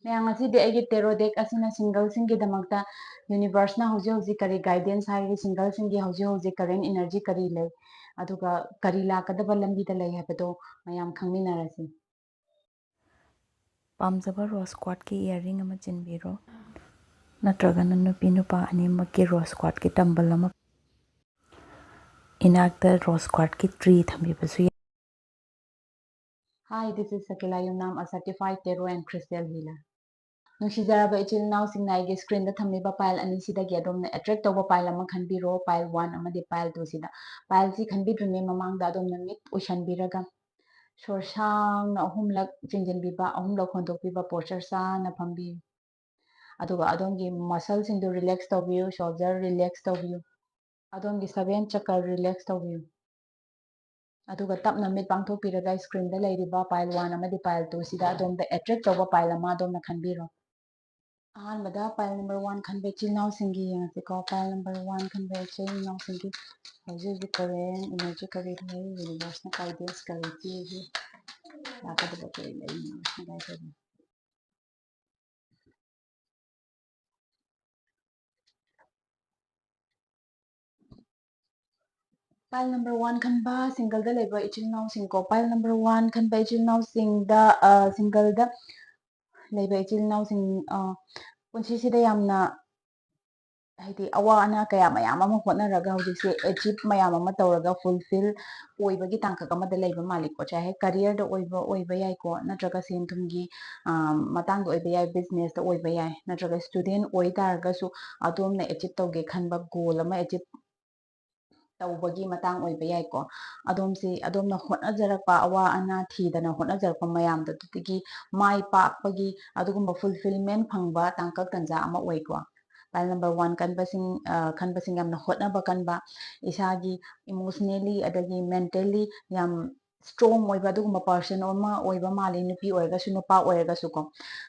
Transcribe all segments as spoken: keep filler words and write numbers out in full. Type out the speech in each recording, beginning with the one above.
ꯃꯌꯥꯝ, ꯉꯁꯤꯗꯤ ꯑꯩꯒꯤ tarot deck ꯑꯁꯤꯅ singleꯁꯤꯡꯒꯤꯗꯃꯛꯇ universeꯅ ꯍꯧꯖꯤꯛ ꯍꯧꯖꯤꯛ ꯀꯔꯤ guidance ꯍꯥꯏꯔꯤ, singleꯁꯤꯡꯒꯤ ꯍꯧꯖꯤꯛ ꯍꯧꯖꯤꯛ current energy ꯀꯔꯤ ꯂꯩ, ꯑꯗꯨꯒ ꯀꯔꯤ ꯂꯥꯛꯀꯗꯕ ꯂꯝꯕꯤꯗ ꯂꯩ ꯍꯥꯏꯕꯗꯣ ꯃꯌꯥꯝ ꯈꯪꯃꯤꯟꯅꯔꯁꯤ꯫ ꯄꯥꯝꯖꯕ rose quartzꯀꯤ earring ꯑꯃ ꯆꯤꯟꯕꯤꯔꯣ, ꯅꯠꯇ꯭ꯔꯒꯅ ꯅꯨꯄꯤ ꯅꯨꯄꯥ ꯑꯅꯤꯃꯛꯀꯤ rose quartzꯀꯤ tumble ꯑꯃ, ꯏꯅꯥꯛꯇ rose quartzꯀꯤ tree ꯊꯝꯕꯤꯕꯁꯨ ꯌꯥꯏ꯫ Hi, this is Sakila Yumnam, a certified tarot and crystal healer. ꯅꯨꯡꯁꯤꯖꯔꯕ ꯏꯆꯤꯜ ꯏꯅꯥꯎꯁꯤꯡꯅ, ꯑꯩꯒꯤ screenꯗ ꯊꯝꯂꯤꯕ pile ꯑꯅꯤꯁꯤꯗꯒꯤ ꯑꯗꯣꯝꯅ attract ꯇꯧꯕ pile ꯑꯃ ꯈꯟꯕꯤꯔꯣ, pile one ꯑꯃꯗꯤ pile twoꯁꯤꯗ꯫ Pileꯁꯤ ꯈꯟꯕꯤꯗ꯭ꯔꯤꯉꯩ ꯃꯃꯥꯡꯗ ꯑꯗꯣꯝꯅ ꯃꯤꯠ ꯎꯏꯁꯟꯕꯤꯔꯒ ꯁꯣꯔ ꯁꯥꯡꯅ ꯑꯍꯨꯝꯂꯛ ꯆꯤꯡꯁꯤꯟꯕꯤꯕ, ꯑꯍꯨꯝꯂꯛ ꯍꯣꯟꯗꯣꯛꯄꯤꯕ, posture ꯆꯥꯅ ꯐꯝꯕꯤꯌꯨ꯫ ꯑꯗꯨꯒ ꯑꯗꯣꯝꯒꯤ muscleꯁꯤꯡꯗꯨ relax ꯇꯧꯕꯤꯌꯨ, shoulder relax ꯇꯧꯕꯤꯌꯨ, ꯑꯗꯣꯝꯒꯤ seven chakra relax ꯇꯧꯕꯤꯌꯨ꯫ ꯑꯗꯨꯒ ꯇꯞꯅ ꯃꯤꯠ ꯄꯥꯡꯊꯣꯛꯄꯤꯔꯒ screenꯗ ꯂꯩꯔꯤꯕ pile one ꯑꯃꯗꯤ pile twoꯁꯤꯗ ꯑꯗꯣꯝꯗ attract ꯇꯧꯕ pile ꯑꯃ ꯑꯗꯣꯝꯅ ꯈꯟꯕꯤꯔꯣ꯫ ꯑꯍꯥꯟꯕꯗ pile number one ꯈꯟꯕ ꯏꯆꯤꯜ ꯏꯅꯥꯎꯁꯤꯡꯒꯤ ꯌꯦꯡꯉꯁꯤꯀꯣ꯫ Pile number one ꯈꯟꯕ ꯏꯆꯤꯜ ꯏꯅꯥꯎꯁꯤꯡꯒꯤ ꯍꯧꯖꯤꯛ ꯍꯧꯖꯤꯛ current energy ꯀꯔꯤ ꯂꯩ, universeꯅ guidance ꯀꯔꯤ ꯄꯤꯔꯤ, ꯂꯥꯛꯀꯗꯕ ꯀꯔꯤ ꯂꯩ, universeꯅ guide ꯇꯧꯕꯤ꯫ Pile number one ꯈꯟꯕ singleꯗ ꯂꯩꯕ ꯏꯆꯤꯜ ꯏꯅꯥꯎꯁꯤꯡꯀꯣ, pile number one ꯈꯟꯕ ꯏꯆꯤꯜ ꯏꯅꯥꯎꯁꯤꯡꯗ, ꯑ, singleꯗ ꯂꯩꯕ ꯏꯆꯤꯜ ꯏꯅꯥꯎꯁꯤꯡ, ꯑ, ꯄꯨꯟꯁꯤꯁꯤꯗ ꯌꯥꯝꯅ, ꯍꯥꯏꯗꯤ, ꯑꯋꯥ ꯑꯅꯥ ꯀꯌꯥ ꯃꯌꯥꯝ ꯑꯃ ꯍꯣꯠꯅꯔꯒ ꯍꯧꯖꯤꯛꯁꯦ achieve ꯃꯌꯥꯝ ꯑꯃ ꯇꯧꯔꯒ fulfill ꯑꯣꯏꯕꯒꯤ ꯇꯥꯡꯀꯛ ꯑꯃꯗ ꯂꯩꯕ ꯃꯥꯜꯂꯤꯀꯣ꯫ ꯆꯥꯍꯦ careerꯗ ꯑꯣꯏꯕ, ꯑꯣꯏꯕ ꯌꯥꯏꯀꯣ, ꯅꯠꯇ꯭ꯔꯒ ꯁꯦꯟ ꯊꯨꯝꯒꯤ, ꯑ, ꯃꯇꯥꯡꯗ ꯑꯣꯏꯕ ꯌꯥꯏ, businessꯇ ꯑꯣꯏꯕ ꯌꯥꯏ, ꯅꯠꯇ꯭ꯔꯒ student ꯑꯣꯏ ꯇꯥꯔꯒꯁꯨ ꯑꯗꯣꯝꯅ achieve ꯇꯧꯒꯦ ꯈꯟꯕ goal ꯑꯃ achieve ꯇꯧꯕꯒꯤ ꯃꯇꯥꯡ ꯑꯣꯏꯕ ꯌꯥꯏꯀꯣ꯫ ꯑꯗꯣꯝꯁꯤ, ꯑꯗꯣꯝꯅ ꯍꯣꯠꯅꯖꯔꯛꯄ, ꯑꯋꯥ ꯑꯅꯥ ꯊꯤꯗꯅ ꯍꯣꯠꯅꯖꯔꯛꯄ ꯃꯌꯥꯝꯗꯨꯗꯒꯤ ꯃꯥꯏ ꯄꯥꯛꯄꯒꯤ ꯑꯗꯨꯒꯨꯝꯕ fulfillment ꯐꯪꯕ ꯇꯥꯡꯀꯛ ꯇꯟꯖꯥ ꯑꯃ ꯑꯣꯏꯀꯣ꯫ Pile number one ꯀꯟꯕꯁꯤꯡ, ꯑ, ꯈꯟꯕꯁꯤꯡ ꯌꯥꯝꯅ ꯍꯣꯠꯅꯕ ꯀꯟꯕ, ꯏꯁꯥꯒꯤ emotionally ꯑꯗꯒꯤ mentally ꯌꯥꯝ strong ꯑꯣꯏꯕ ꯑꯗꯨꯒꯨꯝꯕ person ꯑꯃ ꯑꯣꯏꯕ ꯃꯥꯜꯂꯤ, ꯅꯨꯄꯤ ꯑꯣꯏꯔꯒꯁꯨ ꯅꯨꯄꯥ ꯑꯣꯏꯔꯒꯁꯨꯀꯣ꯫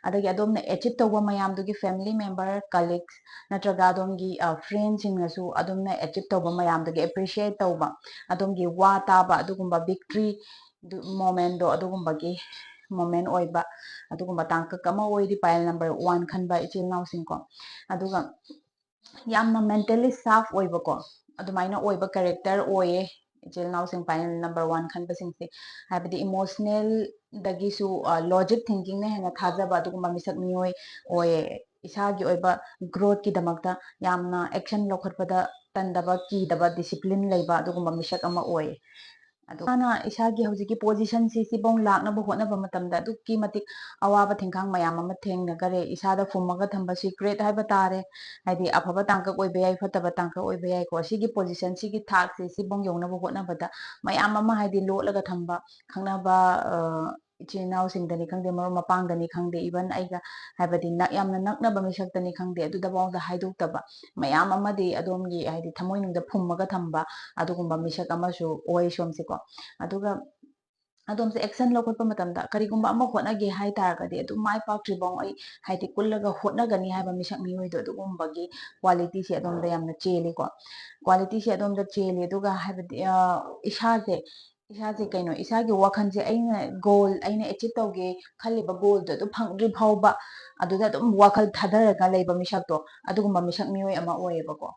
ꯑꯗꯒꯤ ꯑꯗꯣꯝꯅ achieve ꯇꯧꯕ ꯃꯌꯥꯝꯗꯨꯒꯤ family member, colleagues ꯅꯠꯇ꯭ꯔꯒ ꯑꯗꯣꯝꯒꯤ, ꯑ, friendꯁꯤꯡꯅꯁꯨ ꯑꯗꯣꯝꯅ achieve ꯇꯧꯕ ꯃꯌꯥꯝꯗꯨꯒꯤ appreciate ꯇꯧꯕ, ꯑꯗꯣꯝꯒꯤ ꯋꯥ ꯇꯥꯕ, ꯑꯗꯨꯒꯨꯝꯕ victory ꯗꯨ, momentꯗꯣ ꯑꯗꯨꯒꯨꯝꯕꯒꯤ moment ꯑꯣꯏꯕ ꯑꯗꯨꯒꯨꯝꯕ ꯇꯥꯡꯀꯛ ꯑꯃ ꯑꯣꯏꯔꯤ pile number one ꯈꯟꯕ ꯏꯆꯤꯜ ꯏꯅꯥꯎꯁꯤꯡꯀꯣ꯫ ꯑꯗꯨꯒ ꯌꯥꯝꯅ mentally sharp ꯑꯣꯏꯕꯀꯣ, ꯑꯗꯨꯃꯥꯏꯅ ꯑꯣꯏꯕ character ꯑꯣꯏꯌꯦ ꯏꯆꯤꯜ ꯏꯅꯥꯎꯁꯤꯡ pile number one ꯈꯟꯕꯁꯤꯡꯁꯦ꯫ ꯍꯥꯏꯕꯗꯤ emotional ꯗꯒꯤꯁꯨ logic thinking ꯅ ꯍꯦꯟꯅ ꯊꯥꯖꯕ ꯑꯗꯨꯒꯨꯝꯕ ꯃꯤꯁꯛ ꯃꯤꯑꯣꯏ ꯑꯣꯏꯌꯦ꯫ ꯏꯁꯥꯒꯤ ꯑꯣꯏꯕ growth ꯀꯤꯗꯃꯛꯇ ꯌꯥꯝꯅ action ꯂꯧꯈꯠꯄꯗ ꯇꯟꯗꯕ, ꯀꯤꯗꯕ, discipline ꯂꯩꯕ ꯑꯗꯨꯒꯨꯝꯕ ꯃꯤꯁꯛ ꯑꯃ ꯑꯣꯏꯌꯦ꯫ ꯑꯗꯣ ꯃꯥꯅ ꯏꯁꯥꯒꯤ ꯍꯧꯖꯤꯛꯀꯤ position ꯁꯤ ꯁꯤꯐꯥꯎ ꯂꯥꯛꯅꯕ ꯍꯣꯠꯅꯕ ꯃꯇꯝꯗ ꯑꯗꯨꯛꯀꯤ ꯃꯇꯤꯛ ꯑꯋꯥꯕ ꯊꯤꯡꯈꯥꯡ ꯃꯌꯥꯝ ꯑꯃ ꯊꯦꯡꯅꯈꯔꯦ꯫ ꯏꯁꯥꯗ ꯐꯨꯝꯃꯒ ꯊꯝꯕ secret ꯍꯥꯏꯕ ꯇꯥꯔꯦ, ꯍꯥꯏꯗꯤ ꯑꯐꯕ ꯇꯥꯡꯀꯛ ꯑꯣꯏꯕ ꯌꯥꯏ, ꯐꯠꯇꯕ ꯇꯥꯡꯀꯛ ꯑꯣꯏꯕ ꯌꯥꯏꯀꯣ꯫ ꯁꯤꯒꯤ position ꯁꯤꯒꯤ ꯊꯥꯛꯁꯦ ꯁꯤꯐꯥꯎ ꯌꯧꯅꯕ ꯍꯣꯠꯅꯕꯗ ꯃꯌꯥꯝ ꯑꯃ ꯍꯥꯏꯗꯤ ꯂꯣꯠꯂꯒ ꯊꯝꯕ, ꯈꯪꯅꯕ ꯏꯆꯤꯜ ꯏꯅꯥꯎꯁꯤꯡꯗꯅꯤ ꯈꯪꯗꯦ, ꯃꯔꯨꯞ ꯃꯄꯥꯡꯗꯅꯤ ꯈꯪꯗꯦ, even ꯑꯩꯒ ꯍꯥꯏꯕꯗꯤ ꯅꯛ-, ꯌꯥꯝꯅ ꯅꯛꯅꯕ ꯃꯤꯁꯛꯇꯅꯤ ꯈꯪꯗꯦ, ꯑꯗꯨꯗꯐꯥꯎꯗ ꯍꯥꯏꯗꯣꯛꯇꯕ ꯃꯌꯥꯝ ꯑꯃꯗꯤ ꯑꯗꯣꯝꯒꯤ ꯍꯥꯏꯗꯤ ꯊꯃꯣꯏꯅꯨꯡꯗ ꯐꯨꯝꯃꯒ ꯊꯝꯕ ꯑꯗꯨꯒꯨꯝꯕ ꯃꯤꯁꯛ ꯑꯃꯁꯨ ꯑꯣꯏ ꯁꯣꯝꯁꯦꯀꯣ꯫ ꯑꯗꯨꯒ ꯑꯗꯣꯝꯁꯦ action ꯂꯧꯈꯠꯄ ꯃꯇꯝꯗ ꯀꯔꯤꯒꯨꯝꯕ ꯑꯃ ꯍꯣꯠꯅꯒꯦ ꯍꯥꯏ ꯇꯥꯔꯒꯗꯤ ꯑꯗꯨꯝ ꯃꯥꯏ ꯄꯥꯛꯇ꯭ꯔꯤꯐꯥꯎ ꯑꯩ ꯍꯥꯏꯗꯤ ꯀꯨꯜꯂꯒ ꯍꯣꯠꯅꯒꯅꯤ ꯍꯥꯏꯕ ꯃꯤꯁꯛ ꯃꯤꯑꯣꯏꯗꯣ ꯑꯗꯨꯒꯨꯝꯕꯒꯤ quality ꯁꯦ ꯑꯗꯣꯝꯗ ꯌꯥꯝꯅ ꯆꯦꯜꯂꯤꯀꯣ꯫ Quality ꯁꯦ ꯑꯗꯣꯝꯗ ꯆꯦꯜꯂꯤ꯫ ꯑꯗꯨꯒ ꯍꯥꯏꯕꯗꯤ ꯏꯁꯥꯁꯦ ꯏꯁꯥꯁꯦ ꯀꯩꯅꯣ, ꯏꯁꯥꯒꯤ ꯋꯥꯈꯜꯁꯦ ꯑꯩꯅ goal, ꯑꯩꯅ achieve ꯇꯧꯒꯦ ꯈꯜꯂꯤꯕ goal ꯗꯣ ꯑꯗꯨ ꯐꯪꯗ꯭ꯔꯤ ꯐꯥꯎꯕ ꯑꯗꯨꯗ ꯑꯗꯨꯝ ꯋꯥꯈꯜ ꯊꯥꯗꯔꯒ ꯂꯩꯕ ꯃꯤꯁꯛꯇꯣ, ꯑꯗꯨꯒꯨꯝꯕ ꯃꯤꯁꯛ ꯃꯤꯑꯣꯏ ꯑꯃ ꯑꯣꯏꯌꯦꯕꯀꯣ꯫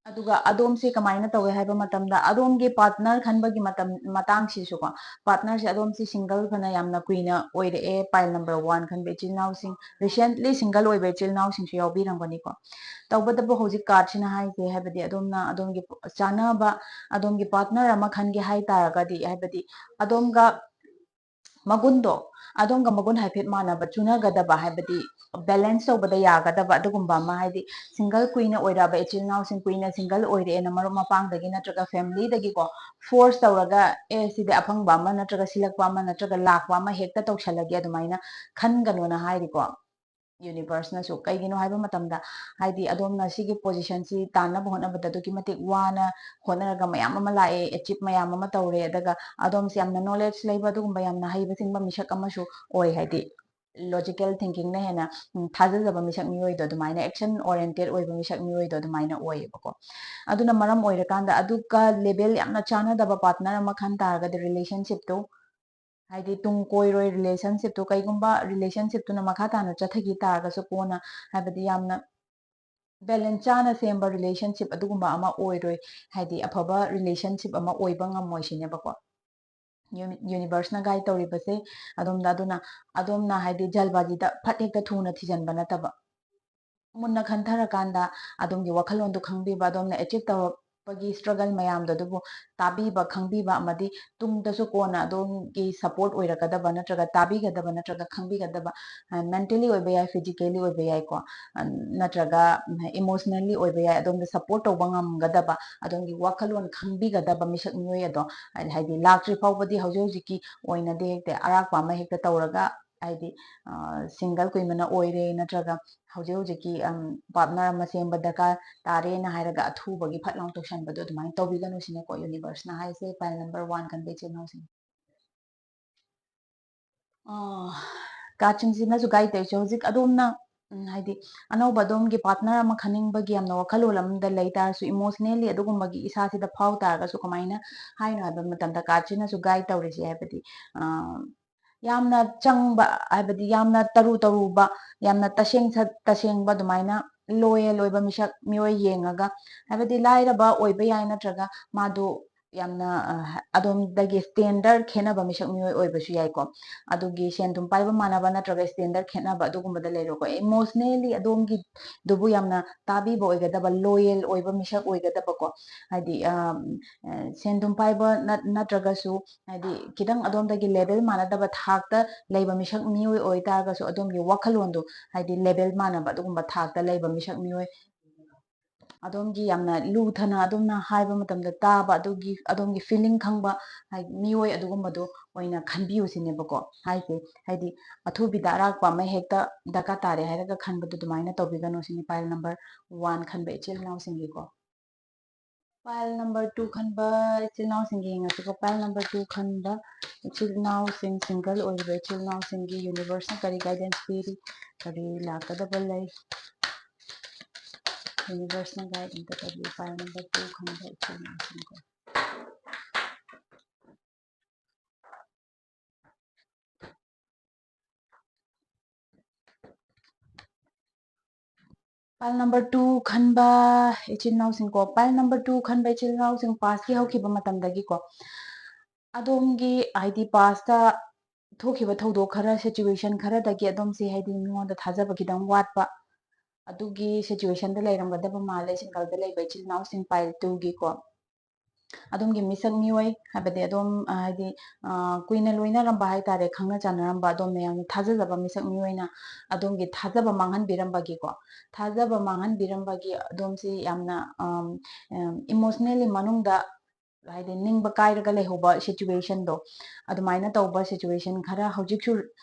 ꯑꯗꯨꯒ ꯑꯗꯣꯝꯁꯦ ꯀꯃꯥꯏꯅ ꯇꯧꯋꯦ ꯍꯥꯏꯕ ꯃꯇꯝꯗ ꯑꯗꯣꯝꯒꯤ partner ꯈꯟꯕꯒꯤ ꯃꯇꯝ, ꯃꯇꯥꯡꯁꯤꯁꯨꯀꯣ, partner ꯁꯦ ꯑꯗꯣꯝꯁꯤ single ꯐꯅ ꯌꯥꯝꯅ ꯀꯨꯏꯅ ꯑꯣꯏꯔꯛꯑꯦ pile number one ꯈꯟꯕ ꯏꯆꯤꯜ ꯏꯅꯥꯎꯁꯤꯡ, recently single ꯑꯣꯏꯕ ꯏꯆꯤꯜ ꯏꯅꯥꯎꯁꯤꯡꯁꯨ ꯌꯥꯎꯕꯤꯔꯝꯒꯅꯤꯀꯣ꯫ ꯇꯧꯕꯇꯕꯨ ꯍꯧꯖꯤꯛ card ꯁꯤꯅ ꯍꯥꯏꯁꯦ ꯍꯥꯏꯕꯗꯤ ꯑꯗꯣꯝꯅ ꯑꯗꯣꯝꯒꯤ ꯆꯥꯟꯅꯕ, ꯑꯗꯣꯝꯒꯤ partner ꯑꯃ ꯈꯟꯒꯦ ꯍꯥꯏ ꯇꯥꯔꯒꯗꯤ ꯍꯥꯏꯕꯗꯤ ꯑꯗꯣꯝꯒ ꯃꯒꯨꯟꯗꯣ, ꯑꯗꯣꯝꯒ ꯃꯒꯨꯟ ꯍꯥꯏꯐꯦꯠ ꯃꯥꯟꯅꯕ, ꯆꯨꯅꯒꯗꯕ, ꯍꯥꯏꯕꯗꯤ balance ꯇꯧꯕꯗ ꯌꯥꯒꯗꯕ ꯑꯗꯨꯒꯨꯝꯕ ꯑꯃ, ꯍꯥꯏꯗꯤ single ꯀꯨꯏꯅ ꯑꯣꯏꯔꯛꯑꯕ ꯏꯆꯤꯜ ꯏꯅꯥꯎꯁꯤꯡ, ꯀꯨꯏꯅ single ꯑꯣꯏꯔꯛꯑꯦꯅ ꯃꯔꯨꯞ ꯃꯄꯥꯡꯗꯒꯤ ꯅꯠꯇ꯭ꯔꯒ family ꯗꯒꯤꯀꯣ force ꯇꯧꯔꯒ ꯑꯦ ꯁꯤꯗꯤ ꯑꯐꯪꯕ ꯑꯃ ꯅꯠꯇ꯭ꯔꯒ ꯁꯤꯜꯂꯛꯄ ꯑꯃ ꯅꯠꯇ꯭ꯔꯒ ꯂꯥꯛꯄ ꯑꯃ ꯍꯦꯛꯇ ꯇꯧꯁꯜꯂꯒꯦ ꯑꯗꯨꯃꯥꯏꯅ ꯈꯟꯒꯅꯣꯅ ꯍꯥꯏꯔꯤꯀꯣ꯫ Universe ꯅꯁꯨ꯫ ꯀꯩꯒꯤꯅꯣ ꯍꯥꯏꯕ ꯃꯇꯝꯗ ꯍꯥꯏꯗꯤ ꯑꯗꯣꯝꯅ ꯁꯤꯒꯤ position ꯁꯤ ꯇꯥꯟꯅꯕ ꯍꯣꯠꯅꯕꯗ ꯑꯗꯨꯛꯀꯤ ꯃꯇꯤꯛ ꯋꯥꯅ ꯍꯣꯠꯅꯔꯒ ꯃꯌꯥꯝ ꯑꯃ ꯂꯥꯛꯑꯦ, achieve ꯃꯌꯥꯝ ꯑꯃ ꯇꯧꯔꯦ, ꯑꯗꯨꯒ ꯑꯗꯣꯝꯁꯦ ꯌꯥꯝꯅ knowledge ꯂꯩꯕ ꯑꯗꯨꯒꯨꯝꯕ ꯌꯥꯝꯅ ꯍꯩꯕ ꯁꯤꯡꯕ ꯃꯤꯁꯛ ꯑꯃꯁꯨ ꯑꯣꯏ꯫ ꯍꯥꯏꯗꯤ logical thinking ꯅ ꯍꯦꯟꯅ ꯎꯝ, ꯊꯥꯖꯖꯕ ꯃꯤꯁꯛ ꯃꯤꯑꯣꯏꯗꯣ ꯑꯗꯨꯃꯥꯏꯅ action oriented ꯑꯣꯏꯕ ꯃꯤꯁꯛ ꯃꯤꯑꯣꯏꯗꯣ ꯑꯗꯨꯃꯥꯏꯅ ꯑꯣꯏꯌꯦꯕꯀꯣ꯫ ꯑꯗꯨꯅ ꯃꯔꯝ ꯑꯣꯏꯔꯀꯥꯟꯗ ꯑꯗꯨꯒ level ꯌꯥꯝꯅ ꯆꯥꯟꯅꯗꯕ partner ꯑꯃ ꯈꯟ ꯇꯥꯔꯒꯗꯤ relationship ꯇꯣ ꯍꯥꯏꯗꯤ ꯇꯨꯡ ꯀꯣꯏꯔꯣꯏ relationship ꯇꯨ꯫ ꯀꯩꯒꯨꯝꯕ relationship ꯇꯨꯅ ꯃꯈꯥ ꯇꯥꯅ ꯆꯠꯊꯈꯤ ꯇꯥꯔꯒꯁꯨ ꯀꯣꯟꯅ ꯍꯥꯏꯕꯗꯤ ꯌꯥꯝꯅ balance ꯆꯥꯅ ꯁꯦꯝꯕ relationship ꯑꯗꯨꯒꯨꯝꯕ ꯑꯃ ꯑꯣꯏꯔꯣꯏ, ꯍꯥꯏꯗꯤ ꯑꯐꯕ relationship ꯑꯃ ꯑꯣꯏꯕ ꯉꯝꯃꯣꯏ ꯁꯤꯅꯦꯕꯀꯣ꯫ Uni-, universe ꯅ guide ꯇꯧꯔꯤꯕꯁꯦ ꯑꯗꯣꯝꯗ꯫ ꯑꯗꯨꯅ ꯑꯗꯣꯝꯅ ꯍꯥꯏꯗꯤ ꯖꯜꯕꯥꯖꯤꯗ ꯐꯠ ꯍꯦꯛꯇ ꯊꯨꯅ ꯊꯤꯖꯤꯟꯕ ꯅꯠꯇꯕ, ꯃꯨꯟꯅ ꯈꯟꯊꯔꯀꯥꯟꯗ ꯑꯗꯣꯝꯒꯤ ꯋꯥꯈꯜꯂꯣꯟꯗꯨ ꯈꯪꯕꯤꯕ, ꯑꯗꯣꯝꯅ achieve ꯇꯧꯔꯛꯄꯒꯤ struggle ꯃꯌꯥꯝꯗꯣ ꯑꯗꯨꯕꯨ ꯇꯥꯕꯤꯕ, ꯈꯪꯕꯤꯕ ꯑꯃꯗꯤ ꯇꯨꯡꯗꯁꯨ ꯀꯣꯟꯅ ꯑꯗꯣꯝꯒꯤ support ꯑꯣꯏꯔꯛꯀꯗꯕ ꯅꯠꯇ꯭ꯔꯒ ꯇꯥꯕꯤꯒꯗꯕ ꯅꯠꯇ꯭ꯔꯒ ꯈꯪꯕꯤꯒꯗꯕ, ꯑ, mentally ꯑꯣꯏꯕ ꯌꯥꯏ, physically ꯑꯣꯏꯕ ꯌꯥꯏꯀꯣ, ꯑ, ꯅꯠꯇ꯭ꯔꯒ, ꯎꯝ, emotionally ꯑꯣꯏꯕ ꯌꯥꯏ, ꯑꯗꯣꯝꯗ support ꯇꯧꯕ ꯉꯝꯒꯗꯕ, ꯑꯗꯣꯝꯒꯤ ꯋꯥꯈꯜꯂꯣꯟ ꯈꯪꯕꯤꯒꯗꯕ ꯃꯤꯁꯛ ꯃꯤꯑꯣꯏ ꯑꯗꯣ, ꯍꯥꯏꯗꯤ, ꯍꯥꯏꯗꯤ ꯂꯥꯛꯇ꯭ꯔꯤ ꯐꯥꯎꯕꯗꯤ ꯍꯧꯖꯤꯛ ꯍꯧꯖꯤꯛꯀꯤ ꯑꯣꯏꯅꯗꯤ ꯍꯦꯛꯇ ꯑꯔꯥꯛꯄ ꯑꯃ ꯍꯦꯛꯇ ꯇꯧꯔꯒ, ꯍꯥꯏꯗꯤ, ꯑ, single ꯀꯨꯏꯃꯅ ꯑꯣꯏꯔꯦ ꯅꯠꯇ꯭ꯔꯒ ꯍꯧꯖꯤꯛ ꯍꯧꯖꯤꯛꯀꯤ, ꯎꯝ, partner ꯑꯃ ꯁꯦꯝꯕ ꯗꯔꯀꯥꯔ ꯇꯥꯔꯦꯅ ꯍꯥꯏꯔꯒ ꯑꯊꯨꯕꯒꯤ ꯐꯠ ꯂꯥꯎ ꯇꯧꯁꯟꯕꯗꯣ ꯑꯗꯨꯃꯥꯏꯅ ꯇꯧꯕꯤꯒꯅꯨ ꯁꯤꯅꯦꯀꯣ universe ꯅ ꯍꯥꯏꯁꯦ꯫ Pile number one ꯈꯟꯕ ꯏꯆꯤꯜ ꯏꯅꯥꯎꯁꯤꯡ꯫ ꯑ, card ꯁꯤꯡꯁꯤꯅꯁꯨ guide ꯇꯧꯔꯤꯁꯦ ꯍꯧꯖꯤꯛ ꯑꯗꯣꯝꯅ, ꯎꯝ, ꯍꯥꯏꯗꯤ ꯑꯅꯧꯕ ꯑꯗꯣꯝꯒꯤ partner ꯑꯃ ꯈꯟꯅꯤꯡꯕꯒꯤ ꯌꯥꯝꯅ ꯋꯥꯈꯜꯂꯣꯟ ꯑꯃꯗ ꯂꯩ ꯇꯥꯔꯁꯨ, emotionally ꯑꯗꯨꯒꯨꯝꯕꯒꯤ ꯏꯁꯥꯁꯤꯗ ꯐꯥꯎ ꯇꯥꯔꯒꯁꯨ ꯀꯃꯥꯏꯅ ꯍꯥꯏꯅꯣ ꯍꯥꯏꯕ ꯃꯇꯝꯗ card ꯁꯤꯅꯁꯨ guide ꯇꯧꯔꯤꯁꯦ ꯍꯥꯏꯕꯗꯤ, ꯑ, ꯌꯥꯝꯅ ꯆꯪꯕ, ꯍꯥꯏꯕꯗꯤ ꯌꯥꯝꯅ ꯇꯔꯨ ꯇꯔꯨꯕ, ꯌꯥꯝꯅ ꯇꯁꯦꯡ ꯁꯠ-, ꯇꯁꯦꯡꯕ ꯑꯗꯨꯃꯥꯏꯅ loyal ꯑꯣꯏꯕ ꯃꯤꯁꯛ ꯃꯤꯑꯣꯏ ꯌꯦꯡꯉꯒ, ꯍꯥꯏꯕꯗꯤ ꯂꯥꯏꯔꯕ ꯑꯣꯏꯕ ꯌꯥꯏ ꯅꯠꯇ꯭ꯔꯒ ꯃꯥꯗꯣ ꯌꯥꯝꯅ, ꯑ, ꯑꯗꯣꯝꯗꯒꯤ standard ꯈꯦꯠꯅꯕ ꯃꯤꯁꯛ ꯃꯤꯑꯣꯏ ꯑꯣꯏꯕꯁꯨ ꯌꯥꯏꯀꯣ꯫ ꯑꯗꯨꯒꯤ ꯁꯦꯟ ꯊꯨꯝ ꯄꯥꯏꯕ ꯃꯥꯟꯅꯕ ꯅꯠꯇ꯭ꯔꯒ standard ꯈꯦꯠꯅꯕ ꯑꯗꯨꯒꯨꯝꯕꯗ ꯂꯩꯔꯣꯀꯣ꯫ Emotionally ꯑꯗꯣꯝꯒꯤꯗꯨꯕꯨ ꯌꯥꯝꯅ ꯇꯥꯕꯤꯕ ꯑꯣꯏꯒꯗꯕ, loyal ꯑꯣꯏꯕ ꯃꯤꯁꯛ ꯑꯣꯏꯒꯗꯕꯀꯣ꯫ ꯍꯥꯏꯗꯤ, ꯑ, ꯑ, ꯁꯦꯟ ꯊꯨꯝ ꯄꯥꯏꯕ ꯅꯠ-, ꯅꯠꯇ꯭ꯔꯒꯁꯨ ꯍꯥꯏꯗꯤ ꯈꯤꯇꯪ ꯑꯗꯣꯝꯗꯒꯤ level ꯃꯥꯟꯅꯗꯕ ꯊꯥꯛꯇ ꯂꯩꯕ ꯃꯤꯁꯛ ꯃꯤꯑꯣꯏ ꯑꯣꯏꯇꯥꯔꯒꯁꯨ ꯑꯗꯣꯝꯒꯤ ꯋꯥꯈꯜꯂꯣꯟꯗꯣ ꯍꯥꯏꯗꯤ level ꯃꯥꯟꯅꯕ ꯑꯗꯨꯒꯨꯝꯕ ꯊꯥꯛꯇ ꯂꯩꯕ ꯃꯤꯁꯛ ꯃꯤꯑꯣꯏ ꯑꯗꯣꯝꯒꯤ ꯌꯥꯝꯅ ꯂꯨꯊꯅ ꯑꯗꯣꯝꯅ ꯍꯥꯏꯕ ꯃꯇꯝꯗ ꯇꯥꯕ, ꯑꯗꯨꯒꯤ ꯑꯗꯣꯝꯒꯤ feeling ꯈꯪꯕ, ꯍꯥꯏ-, ꯃꯤꯑꯣꯏ ꯑꯗꯨꯒꯨꯝꯕꯗꯣ ꯑꯣꯏꯅ ꯈꯟꯕꯤꯌꯨ ꯁꯤꯅꯦꯕꯀꯣ ꯍꯥꯏꯁꯦ꯫ ꯍꯥꯏꯗꯤ ꯑꯊꯨꯕꯤꯗ ꯑꯔꯥꯛꯄ ꯑꯃ ꯍꯦꯛꯇ ꯗꯔꯀꯥꯔ ꯇꯥꯔꯦ ꯍꯥꯏꯔꯒ ꯈꯟꯕꯗꯣ ꯑꯗꯨꯃꯥꯏꯅ ꯇꯧꯕꯤꯒꯅꯨ ꯁꯤꯅꯤ pile number one ꯈꯟꯕ ꯏꯆꯤꯜ ꯏꯅꯥꯎꯁꯤꯡꯒꯤꯀꯣ꯫ Pile number two ꯈꯟꯕ ꯏꯆꯤꯜ ꯏꯅꯥꯎꯁꯤꯡꯒꯤ ꯌꯦꯡꯉꯁꯤꯀꯣ꯫ Pile number two ꯈꯟꯕ ꯏꯆꯤꯜ ꯏꯅꯥꯎꯁꯤꯡ, single ꯑꯣꯏꯔꯤꯕ ꯏꯆꯤꯜ ꯏꯅꯥꯎꯁꯤꯡꯒꯤ universe ꯅ ꯀꯔꯤ guidance ꯄꯤꯔꯤ, ꯀꯔꯤ ꯂꯥꯛꯀꯗꯕ ꯂꯩ, universe ꯅ guide ꯑꯝꯇ ꯇꯧꯕꯤꯌꯨ꯫ Pile number two ꯈꯟꯕ ꯏꯆꯤꯜ ꯏꯅꯥꯎꯁꯤꯡꯀꯣ꯫ Pile number two ꯈꯟꯕ ꯏꯆꯤꯜ ꯏꯅꯥꯎꯁꯤꯡꯀꯣ, pile number two ꯈꯟꯕ ꯏꯆꯤꯜ ꯏꯅꯥꯎꯁꯤꯡ, pastꯀꯤ ꯍꯧꯈꯤꯕ ꯃꯇꯝꯗꯒꯤꯀꯣ, ꯑꯗꯣꯝꯒꯤ ꯍꯥꯏꯗꯤ pastꯇ ꯊꯣꯛꯈꯤꯕ ꯊꯧꯗꯣꯛ ꯈꯔ, situation ꯈꯔꯗꯒꯤ ꯑꯗꯣꯝꯁꯦ ꯍꯥꯏꯗꯤ ꯃꯤꯉꯣꯟꯗ ꯊꯥꯖꯕ ꯈꯤꯇꯪ ꯋꯥꯠꯄ, ꯑꯗꯨꯒꯤ situationꯗ ꯂꯩꯔꯝꯒꯗꯕ ꯃꯥꯜꯂꯦ singleꯗ ꯂꯩꯕ ꯏꯆꯤꯜ ꯏꯅꯥꯎꯁꯤꯡ pile twoꯒꯤꯀꯣ꯫ ꯑꯗꯣꯝꯒꯤ ꯃꯤꯁꯛ ꯃꯤꯑꯣꯏ ꯍꯥꯏꯕꯗꯤ ꯑꯗꯣꯝ, ꯑ, ꯍꯥꯏꯗꯤ, ꯑ, ꯀꯨꯏꯅ ꯂꯣꯏꯅꯔꯝꯕ ꯍꯥꯏꯇꯥꯔꯦ, ꯈꯪꯅ ꯆꯥꯟꯅꯔꯝꯕ, ꯑꯗꯣꯝ ꯃꯌꯥꯝꯅ ꯊꯥꯖꯖꯕ ꯃꯤꯁꯛ ꯃꯤꯑꯣꯏꯅ ꯑꯗꯣꯝꯒꯤ ꯊꯥꯖꯕ ꯃꯥꯡꯍꯟꯕꯤꯔꯝꯕꯒꯤꯀꯣ, ꯊꯥꯖꯕ ꯃꯥꯡꯍꯟꯕꯤꯔꯝꯕꯒꯤ ꯑꯗꯣꯝꯁꯤ ꯌꯥꯝꯅ, ꯑꯝ, ꯑꯝ, emotionally ꯃꯅꯨꯡꯗ ꯍꯥꯏꯗꯤ ꯅꯤꯡꯕ ꯀꯥꯏꯔꯒ ꯂꯩꯍꯧꯕ situationꯗꯣ, ꯑꯗꯨꯃꯥꯏꯅ ꯇꯧꯕ situation ꯈꯔ ꯍꯧꯖꯤꯛꯁꯨ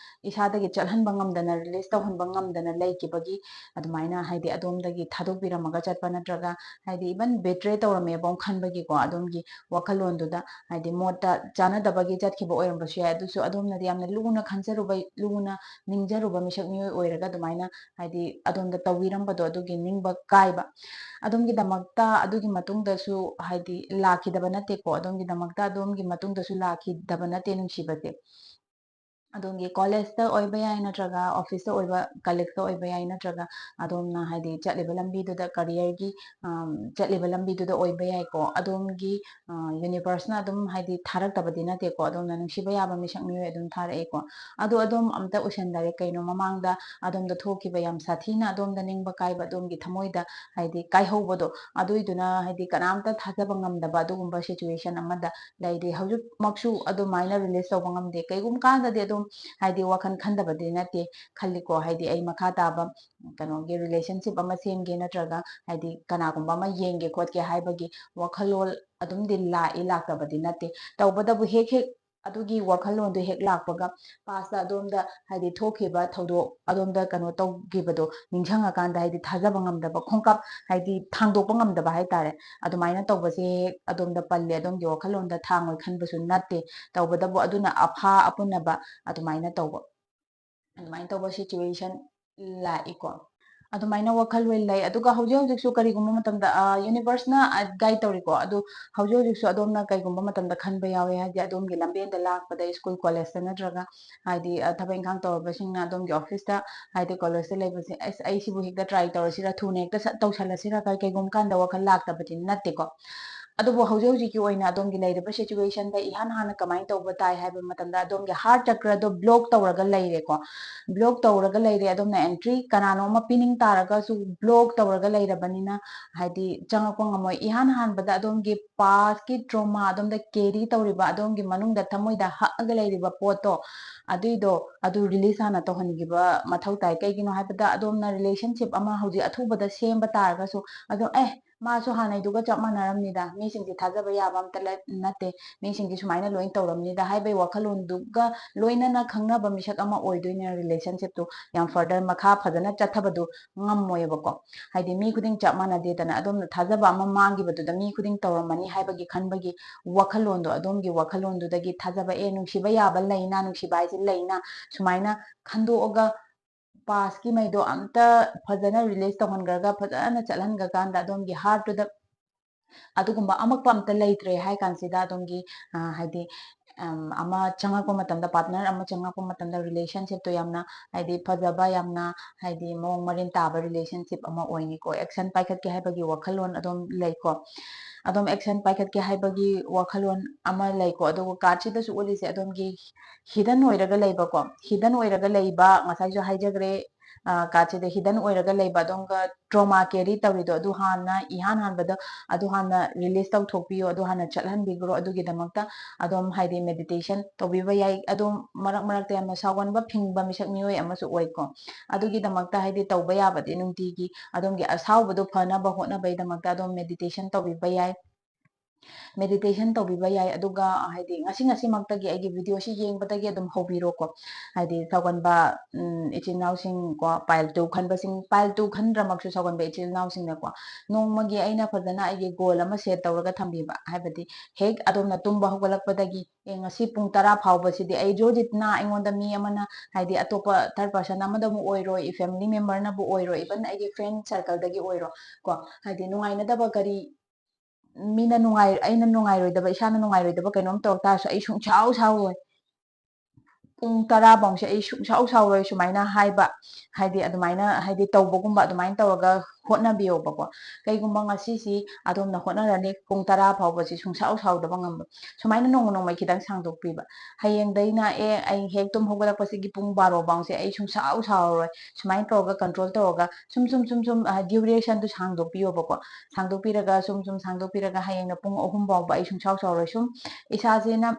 ꯏꯁꯥꯗꯒꯤ ꯆꯠꯍꯟꯕ ꯉꯝꯗꯅ, release ꯇꯧꯍꯟꯕ ꯉꯝꯗꯅ ꯂꯩꯈꯤꯕꯒꯤ, ꯑꯗꯨꯃꯥꯏꯅ ꯍꯥꯏꯗꯤ ꯑꯗꯣꯝꯗꯒꯤ ꯊꯥꯗꯣꯛꯄꯤꯔꯝꯃꯒ ꯆꯠꯄ ꯅꯠꯇ꯭ꯔꯒ ꯍꯥꯏꯗꯤ even betray ꯇꯧꯔꯝꯃꯦꯕ ꯈꯟꯕꯒꯤꯀꯣ, ꯑꯗꯣꯝꯒꯤ ꯋꯥꯈꯜꯂꯣꯟꯗꯨꯗ ꯍꯥꯏꯗꯤ ꯃꯣꯠꯇ ꯆꯥꯟꯅꯗꯕꯒꯤ ꯆꯠꯈꯤꯕ ꯑꯣꯏꯔꯝꯕꯁꯨ ꯌꯥꯏ꯫ ꯑꯗꯨꯁꯨ ꯑꯗꯣꯝꯅꯗꯤ ꯌꯥꯝꯅ ꯂꯨꯅ ꯈꯟꯖꯔꯨꯕ, ꯂꯨꯅ ꯅꯤꯡꯖꯔꯨꯕ ꯃꯤꯁꯛ ꯃꯤꯑꯣꯏ ꯑꯣꯏꯔꯒ ꯑꯗꯨꯃꯥꯏꯅ ꯍꯥꯏꯗꯤ ꯑꯗꯣꯝꯗ ꯇꯧꯕꯤꯔꯝꯕꯗꯣ ꯑꯗꯨꯒꯤ ꯅꯤꯡꯕ ꯀꯥꯏꯕ꯫ ꯑꯗꯣꯝꯒꯤꯗꯃꯛꯇ ꯑꯗꯨꯒꯤ ꯃꯇꯨꯡꯗꯁꯨ ꯍꯥꯏꯗꯤ ꯂꯥꯛꯈꯤꯗꯕ ꯅꯠꯇꯦꯀꯣ, ꯑꯗꯣꯝꯒꯤꯗꯃꯛꯇ ꯑꯗꯣꯝꯒꯤ ꯃꯇꯨꯡꯗꯁꯨ ꯂꯥꯛꯈꯤꯗꯕ ꯅꯠꯇꯦ ꯅꯨꯡꯁꯤꯕꯁꯦ꯫ ꯑꯗꯣꯝꯒꯤ collegeꯇ ꯑꯣꯏꯕ ꯌꯥꯏ, ꯅꯠꯇ꯭ꯔꯒ officeꯇ ꯑꯣꯏꯕ, colleagueꯇ ꯑꯣꯏꯕ ꯌꯥꯏ, ꯅꯠꯇ꯭ꯔꯒ ꯑꯗꯣꯝꯅ ꯍꯥꯏꯗꯤ ꯆꯠꯂꯤꯕ ꯂꯝꯕꯤꯗꯨꯗ, careerꯒꯤ, ꯑꯝ, ꯆꯠꯂꯤꯕ ꯂꯝꯕꯤꯗꯨꯗ ꯑꯣꯏꯕ ꯌꯥꯏꯀꯣ꯫ ꯑꯗꯣꯝꯒꯤ, ꯑ, universeꯅ ꯑꯗꯨꯝ ꯍꯥꯏꯗꯤ ꯊꯥꯔꯛꯇꯕꯗꯤ ꯅꯠꯇꯦꯀꯣ, ꯑꯗꯣꯝꯅ ꯅꯨꯡꯁꯤꯕ ꯌꯥꯕ ꯃꯤꯁꯛ ꯃꯤꯑꯣꯏ ꯑꯗꯨꯝ ꯊꯥꯔꯛꯑꯦꯀꯣ꯫ ꯑꯗꯣ ꯑꯗꯣꯝ ꯑꯝꯇ ꯎꯁꯟꯗꯔꯦ, ꯀꯩꯅꯣ ꯃꯃꯥꯡꯗ ꯑꯗꯣꯝꯗ ꯊꯣꯛꯈꯤꯕ ꯌꯥꯝ ꯁꯥꯊꯤꯅ ꯑꯗꯣꯝꯗ ꯅꯤꯡꯕ ꯀꯥꯏꯕ, ꯑꯗꯣꯝꯒꯤ ꯊꯃꯣꯏꯗ ꯍꯥꯏꯗꯤ ꯀꯥꯏꯍꯧꯕꯗꯣ, ꯑꯗꯨꯏꯗꯨꯅ ꯍꯥꯏꯗꯤ ꯀꯅꯥꯝꯇ ꯊꯥꯖꯕ ꯉꯝꯗꯕ ꯑꯗꯨꯒꯨꯝꯕ situation ꯑꯃꯗ ꯂꯩꯔꯤ꯫ ꯍꯧꯖꯤꯛꯃꯛꯁꯨ ꯑꯗꯨꯃꯥꯏꯅ release ꯇꯧꯕ ꯉꯝꯗꯦ꯫ ꯀꯩꯒꯨꯝꯕ ꯀꯥꯟꯗꯗꯤ ꯑꯗꯨꯝ ꯍꯥꯏꯗꯤ ꯋꯥꯈꯜ ꯈꯟꯗꯕꯗꯤ ꯅꯠꯇꯦ ꯈꯜꯂꯤꯀꯣ, ꯍꯥꯏꯗꯤ ꯑꯩ ꯃꯈꯥ ꯇꯥꯕ ꯀꯩꯅꯣꯒꯤ relationship ꯑꯃ ꯁꯦꯝꯒꯦ ꯅꯠꯇ꯭ꯔꯒ ꯍꯥꯏꯗꯤ ꯀꯅꯥꯒꯨꯝꯕ ꯑꯃ ꯌꯦꯡꯒꯦ ꯈꯣꯠꯀꯦ ꯍꯥꯏꯕꯒꯤ ꯋꯥꯈꯜꯂꯣꯟ ꯑꯗꯨꯝꯗꯤ ꯂꯥꯛꯏ, ꯂꯥꯛꯇꯕꯗꯤ ꯅꯠꯇꯦ꯫ ꯇꯧꯕꯇꯕꯨ ꯍꯦꯛ ꯍꯦꯛ ꯑꯗꯨꯒꯤ ꯋꯥꯈꯜꯂꯣꯟꯗꯨ ꯍꯦꯛ ꯂꯥꯛꯄꯒ pastꯇ ꯑꯗꯣꯝꯗ ꯍꯥꯏꯗꯤ ꯊꯣꯛꯈꯤꯕ ꯊꯧꯗꯣꯛ, ꯑꯗꯣꯝꯗ ꯀꯩꯅꯣ ꯇꯧꯈꯤꯕꯗꯣ ꯅꯤꯡꯁꯤꯡꯉꯀꯥꯟꯗ ꯍꯥꯏꯗꯤ ꯊꯥꯖꯕ ꯉꯝꯗꯕ, ꯈꯣꯡꯀꯥꯞ ꯍꯥꯏꯗꯤ ꯊꯥꯡꯗꯣꯛꯄ ꯉꯝꯗꯕ ꯍꯥꯏꯇꯥꯔꯦ, ꯑꯗꯨꯃꯥꯏꯅ ꯇꯧꯕꯁꯦ ꯍꯦꯛ ꯑꯗꯣꯝꯗ ꯄꯜꯂꯦ꯫ ꯑꯗꯣꯝꯒꯤ ꯋꯥꯈꯜꯂꯣꯟꯗ ꯊꯥꯡꯉꯣꯏ ꯈꯟꯕꯁꯨ ꯅꯠꯇꯦ, ꯇꯧꯕꯇꯕꯨ ꯑꯗꯨꯅ ꯑꯐꯥ ꯑꯄꯨꯟꯅꯕ ꯑꯗꯨꯃꯥꯏꯅ ꯇꯧꯕ, ꯑꯗꯨꯃꯥꯏꯅ ꯇꯧꯕ situation ꯂꯥꯛꯏꯀꯣ꯫ ꯑꯗꯨꯃꯥꯏꯅ ꯋꯥꯈꯜꯂꯣꯟ ꯂꯩ꯫ ꯑꯗꯨꯒ ꯍꯧꯖꯤꯛ ꯍꯧꯖꯤꯛꯁꯨ ꯀꯔꯤꯒꯨꯝꯕ ꯃꯇꯝꯗ, ꯑ, universe ꯅ, ꯑ, guide ꯇꯧꯔꯤꯀꯣ꯫ ꯑꯗꯨ ꯍꯧꯖꯤꯛ ꯍꯧꯖꯤꯛꯁꯨ ꯑꯗꯣꯝꯅ ꯀꯩꯒꯨꯝꯕ ꯃꯇꯝꯗ ꯈꯟꯕ ꯌꯥꯎꯋꯦ, ꯍꯥꯏꯗꯤ ꯑꯗꯣꯝꯒꯤ ꯂꯝꯕꯦꯟꯗ ꯂꯥꯛꯄꯗ school college ꯇ ꯅꯠꯇ꯭ꯔꯒ ꯍꯥꯏꯗꯤ, ꯑ, ꯊꯕꯛ ꯏꯪꯈꯥꯡ ꯇꯧꯔꯕꯁꯤꯡꯅ ꯑꯗꯣꯝꯒꯤ office ꯇ ꯍꯥꯏꯗꯤ college ꯇ ꯂꯩꯕꯁꯦ, "ꯑꯁ, ꯑꯩ ꯁꯤꯕꯨ ꯍꯦꯛꯇ try ꯇꯧꯔꯁꯤꯔ, ꯊꯨꯅ ꯍꯦꯛꯇ ꯁꯠ ꯇꯧꯁꯜꯂꯁꯤꯔ" ꯀ-, ꯀꯩꯒꯨꯝꯕ ꯀꯥꯟꯗ ꯋꯥꯈꯜ ꯂꯥꯛꯇꯕꯗꯤ ꯅꯠꯇꯦꯀꯣ꯫ ꯑꯗꯨꯕꯨ ꯍꯧꯖꯤꯛ ꯍꯧꯖꯤꯛꯀꯤ ꯑꯣꯏꯅ ꯑꯗꯣꯝꯒꯤ ꯂꯩꯔꯤꯕ situation ꯗ ꯏꯍꯥꯟ ꯍꯥꯟꯅ ꯀꯃꯥꯏꯅ ꯇꯧꯕ ꯇꯥꯏ ꯍꯥꯏꯕ ꯃꯇꯝꯗ, ꯑꯗꯣꯝꯒꯤ heart ꯆꯀ꯭ꯔꯗꯣ block ꯇꯧꯔꯒ ꯂꯩꯔꯦꯀꯣ꯫ Block ꯇꯧꯔꯒ ꯂꯩꯔꯦ꯫ ꯑꯗꯣꯝꯅ entry ꯀꯅꯥꯅꯣ ꯑꯃ ꯄꯤꯅꯤꯡ ꯇꯥꯔꯒꯁꯨ block ꯇꯧꯔꯒ ꯂꯩꯔꯕꯅꯤꯅ, ꯍꯥꯏꯗꯤ ꯆꯪꯉꯛꯄ ꯉꯝꯃꯣꯏ꯫ ꯏꯍꯥꯟ ꯍꯥꯟꯕꯗ ꯑꯗꯣꯝꯒꯤ past ꯀꯤ trauma, ꯑꯗꯣꯝꯗ carry ꯇꯧꯔꯤꯕ, ꯑꯗꯣꯝꯒꯤ ꯃꯅꯨꯡꯗ ꯊꯃꯣꯏꯗ ꯍꯛꯑꯒ ꯂꯩꯔꯤꯕ ꯄꯣꯠꯇꯣ, ꯑꯗꯨꯏꯗꯣ, ꯑꯗꯨ release ꯍꯥꯟꯅ ꯇꯧꯍꯟꯈꯤꯕ ꯃꯊꯧ ꯇꯥꯏ꯫ ꯀꯩꯒꯤꯅꯣ ꯍꯥꯏꯕꯗ, ꯑꯗꯣꯝꯅ relationship ꯑꯃ ꯍꯧꯖꯤꯛ ꯑꯊꯨꯕꯗ ꯁꯦꯝꯕ ꯇꯥꯔꯒꯁꯨ, ꯑꯗꯣ, "ꯑꯦ, ꯃꯥꯁꯨ ꯍꯥꯟꯅꯩꯗꯨꯒ ꯆꯞ ꯃꯥꯟꯅꯔꯝꯅꯤꯗ, ꯃꯤꯁꯤꯡꯁꯦ ꯊꯥꯖꯕ ꯌꯥꯕ ꯑꯝꯇ ꯂꯩ-, ꯅꯠꯇꯦ, ꯃꯤꯁꯤꯡꯁꯦ ꯁꯨꯃꯥꯏꯅ ꯂꯣꯏꯅ ꯇꯧꯔꯝꯅꯤꯗ" ꯍꯥꯏꯕꯒꯤ ꯋꯥꯈꯜꯂꯣꯟꯗꯨꯒ ꯂꯣꯏꯅꯅ ꯈꯪꯅꯕ ꯃꯤꯁꯛ ꯑꯃ ꯑꯣꯏꯗꯣꯏꯅꯦ꯫ Relationship ꯇꯨ ꯌꯥꯝ further ꯃꯈꯥ ꯐꯖꯅ ꯆꯠꯊꯕꯗꯨ ꯉꯝꯃꯣꯏꯕꯀꯣ꯫ ꯍꯥꯏꯗꯤ ꯃꯤ ꯈꯨꯗꯤꯡ ꯆꯞ ꯃꯥꯟꯅꯗꯦꯗꯅ, ꯑꯗꯣꯝꯅ ꯊꯥꯖꯕ ꯑꯃ ꯃꯥꯡꯈꯤꯕꯗꯨꯗ ꯃꯤ ꯈꯨꯗꯤꯡ ꯇꯧꯔꯝꯃꯅꯤ ꯍꯥꯏꯕꯒꯤ ꯈꯟꯕꯒꯤ ꯋꯥꯈꯜꯂꯣꯟꯗꯣ, ꯑꯗꯣꯝꯒꯤ ꯋꯥꯈꯜꯂꯣꯟꯗꯨꯗꯒꯤ ꯊꯥꯖꯕ, ꯑꯦ, ꯅꯨꯡꯁꯤꯕ ꯌꯥꯕ ꯂꯩꯅ, ꯅꯨꯡꯁꯤꯕ ꯍꯥꯏꯁꯦ ꯂꯩꯅ, ꯁꯨꯃꯥꯏꯅ ꯈꯟꯗꯣꯛꯑꯒ past ꯀꯤ ꯃꯩꯗꯣ ꯑꯝꯇ ꯐꯖꯅ release ꯇꯧꯍꯟꯈ꯭ꯔꯒ, ꯐꯖꯅ ꯆꯠꯍꯟꯈ꯭ꯔꯀꯥꯟꯗ, ꯑꯗꯣꯝꯒꯤ heart ꯇꯨꯗ ꯑꯗꯨꯒꯨꯝꯕ ꯑꯃꯛꯄ ꯑꯝꯇ ꯂꯩꯇ꯭ꯔꯦ ꯍꯥꯏ ꯀꯥꯟꯁꯤꯗ, ꯑꯗꯣꯝꯒꯤ, ꯑ, ꯍꯥꯏꯗꯤ, ꯑꯝ, ꯑꯃ ꯆꯪꯉꯛꯄ ꯃꯇꯝꯗ, partner ꯑꯃ ꯆꯪꯉꯛꯄ ꯃꯇꯝꯗ relationship ꯇꯣ ꯌꯥꯝꯅ, ꯍꯥꯏꯗꯤ, ꯐꯖꯕ, ꯌꯥꯝꯅ, ꯍꯥꯏꯗꯤ, ꯃꯑꯣꯡ ꯃꯔꯤꯟ ꯇꯥꯕ relationship ꯑꯃ ꯑꯣꯏꯅꯤꯀꯣ꯫ Action ꯄꯥꯏꯈꯠꯀꯦ ꯍꯥꯏꯕꯒꯤ ꯋꯥꯈꯜꯂꯣꯟ ꯑꯗꯨꯝ ꯂꯩꯀꯣ꯫ ꯑꯗꯨꯝ action ꯄꯥꯏꯈꯠꯀꯦ ꯍꯥꯏꯕꯒꯤ ꯋꯥꯈꯜꯂꯣꯟ ꯑꯃ ꯂꯩꯀꯣ꯫ ꯑꯗꯨꯒ card ꯁꯤꯗꯁꯨ ꯎꯠꯂꯤꯁꯦ ꯑꯗꯣꯝꯒꯤ hidden ꯑꯣꯏꯔꯒ ꯂꯩꯕꯀꯣ꯫ Hidden ꯑꯣꯏꯔꯒ ꯂꯩꯕ, ꯉꯁꯥꯏꯁꯨ ꯍꯥꯏꯖꯈ꯭ꯔꯦ, ꯑ, card ꯁꯤꯗ hidden ꯑꯣꯏꯔꯒ ꯂꯩꯕ ꯑꯗꯣꯝꯒ trauma carry ꯇꯧꯔꯤꯗꯣ, ꯑꯗꯨ ꯍꯥꯟꯅ, ꯏꯍꯥꯟ ꯍꯥꯟꯕꯗ ꯑꯗꯨ ꯍꯥꯟꯅ release ꯇꯧꯊꯣꯛꯄꯤꯌꯣ, ꯑꯗꯨ ꯍꯥꯟꯅ ꯆꯠꯍꯟꯕꯤꯈ꯭ꯔꯣ꯫ ꯑꯗꯨꯒꯤꯗꯃꯛꯇ ꯑꯗꯨꯝ, ꯍꯥꯏꯗꯤ, meditation ꯇꯧꯕꯤꯕ ꯌꯥꯏ꯫ ꯑꯗꯨꯝ ꯃꯔꯛ ꯃꯔꯛꯇ ꯌꯥꯝꯅ ꯁꯥꯎꯒꯟꯕ, ꯐꯤꯡꯕ ꯃꯤꯁꯛ ꯃꯤꯑꯣꯏ ꯑꯃꯁꯨ ꯑꯣꯏꯀꯣ꯫ ꯑꯗꯨꯒꯤꯗꯃꯛꯇ, ꯍꯥꯏꯗꯤ, ꯇꯧꯕ ꯌꯥꯕꯗꯤ ꯅꯨꯡꯇꯤꯒꯤ ꯑꯗꯣꯝꯒꯤ ꯑꯁꯥꯎꯕꯗꯣ ꯐꯅꯕ ꯍꯣꯠꯅꯕꯒꯤꯗꯃꯛꯇ ꯑꯗꯨꯝ meditation ꯇꯧꯕꯤꯕ ꯌꯥꯏ꯫ ꯃꯦꯗꯤꯇꯦꯁꯟ ꯇꯧꯕꯤꯕ ꯌꯥꯏ꯫ ꯑꯗꯨꯒ ꯍꯥꯏꯗꯤ ꯉꯁꯤ ꯉꯁꯤꯃꯛꯇꯒꯤ ꯑꯩꯒꯤ ꯚꯤꯗꯤꯑꯣꯁꯤ ꯌꯦꯡꯕꯗꯒꯤ ꯑꯗꯨꯝ ꯍꯧꯕꯤꯔꯣꯀꯣ꯫ ꯍꯥꯏꯗꯤ ꯁꯥꯎꯒꯟꯕ, ꯎꯝ, ꯏꯆꯤꯜ ꯏꯅꯥꯎꯁꯤꯡ ꯀꯣ, ꯄꯥꯏꯜ ꯇꯨ ꯈꯟꯕꯁꯤꯡ, ꯄꯥꯏꯜ ꯇꯨ ꯈꯟꯗ꯭ꯔꯃꯛꯁꯨ ꯁꯥꯎꯒꯟꯕ ꯏꯆꯤꯜ ꯏꯅꯥꯎꯁꯤꯡꯅꯀꯣ, ꯅꯣꯡꯃꯒꯤ ꯑꯩꯅ ꯐꯖꯅ ꯑꯩꯒꯤ ꯒꯣꯜ ꯑꯃ ꯁꯦꯠ ꯇꯧꯔꯒ ꯊꯝꯕꯤꯕ꯫ ꯍꯥꯏꯕꯗꯤ ꯍꯦꯛ ꯑꯗꯣꯝꯅ ꯇꯨꯝꯕ ꯍꯧꯒꯠꯂꯛꯄꯗꯒꯤ, "ꯑꯦ, ꯉꯁꯤ ꯄꯨꯡ ꯇꯔꯥ ꯐꯥꯎꯕꯁꯤꯗꯤ ꯑꯩ ꯖꯣꯖꯤꯠꯅ ꯑꯩꯉꯣꯟꯗ ꯃꯤ ꯑꯃꯅ, ꯍꯥꯏꯗꯤ ꯑꯇꯣꯞꯄ ꯊꯥꯔꯠ ꯄꯥꯔꯁꯟ ꯑꯃꯗꯕꯨ ꯑꯣꯏꯔꯣ, ꯐꯦꯃꯤꯂꯤ ꯃꯦꯝꯕꯔꯅꯕꯨ ꯑꯣꯏꯔꯣ, ꯏꯚꯟ ꯑꯩꯒꯤ ꯐ꯭ꯔꯦꯟ ꯁꯔꯀꯜꯗꯒꯤ ꯑꯣꯏꯔꯣ ꯀꯣ, ꯍꯥꯏꯗꯤ ꯅꯨꯡꯉꯥꯏꯅꯗꯕ ꯀꯔꯤ ꯃꯤꯅ ꯅꯨꯡꯉꯥꯏ-, ꯑꯩꯅ ꯅꯨꯡꯉꯥꯏꯔꯣꯏꯗꯕ, ꯏꯁꯥꯅ ꯅꯨꯡꯉꯥꯏꯔꯣꯏꯗꯕ ꯀꯩꯅꯣꯝ ꯇꯧꯔꯛ ꯇꯥꯔꯁꯨ ꯑꯩ ꯁꯨꯡꯁꯥꯎ ꯁꯥꯎꯔꯣꯏ꯫ ꯄꯨꯡ ꯇꯔꯥ ꯐꯥꯎꯁꯦ ꯑꯩ ꯁꯨꯡꯁꯥꯎ ꯁꯥꯎꯔꯣꯏ", ꯁꯨꯃꯥꯏꯅ ꯍꯥꯏꯕ꯫ ꯍꯥꯏꯗꯤ ꯑꯗꯨꯃꯥꯏꯅ, ꯍꯥꯏꯗꯤ ꯇꯧꯕꯒꯨꯝꯕ ꯑꯗꯨꯃꯥꯏꯅ ꯇꯧꯔꯒ ꯍꯣꯠꯅꯕꯤꯌꯣꯕꯀꯣ꯫ ꯀꯩꯒꯨꯝꯕ ꯉꯁꯤꯁꯤ ꯑꯗꯣꯝꯅ ꯍꯣꯠꯅꯔꯅꯤ, ꯄꯨꯡ ꯇꯔꯥ ꯐꯥꯎꯕꯁꯤ ꯁꯨꯡꯁꯥꯎ ꯁꯥꯎꯗꯕ ꯉꯝꯕ, ꯁꯨꯃꯥꯏꯅ ꯅꯣꯡꯃ ꯅꯣꯡꯃꯒꯤ ꯈꯤꯇꯪ ꯁꯥꯡꯗꯣꯛꯄꯤꯕ꯫ ꯍꯌꯦꯡꯗꯩꯅ, "ꯑꯦ, ꯑꯩ ꯍꯦꯛ ꯇꯨꯝ ꯍꯧꯒꯠꯂꯛꯄꯁꯤꯒꯤ ꯄꯨꯡ ꯕꯥꯔꯣ ꯐꯥꯎꯁꯦ ꯑꯩ ꯁꯨꯡꯁꯥꯎ ꯁꯥꯎꯔꯔꯣꯏ", ꯁꯨꯃꯥꯏꯅ ꯇꯧꯔꯒ ꯀꯟꯇ꯭ꯔꯣꯜ ꯇꯧꯔꯒ ꯁꯨꯝ, ꯁꯨꯝ, ꯁꯨꯝ, ꯁꯨꯝ, ꯑ, ꯗ꯭ꯌꯨꯔꯦꯁꯟꯗꯨ ꯁꯥꯡꯗꯣꯛꯄꯤꯌꯣꯕꯀꯣ꯫ ꯁꯥꯡꯗꯣꯛꯄꯤꯔꯒ ꯁꯨꯝ, ꯁꯨꯝ ꯁꯥꯡꯗꯣꯛꯄꯤꯔꯒ ꯍꯌꯦꯡꯅ ꯄꯨꯡ ꯑꯍꯨꯝ ꯐꯥꯎꯕ ꯑꯩ ꯁꯨꯡꯁꯥꯎ ꯁꯥꯎꯔꯣꯏ꯫ ꯁꯨꯝ ꯏꯁꯥꯁꯤꯅ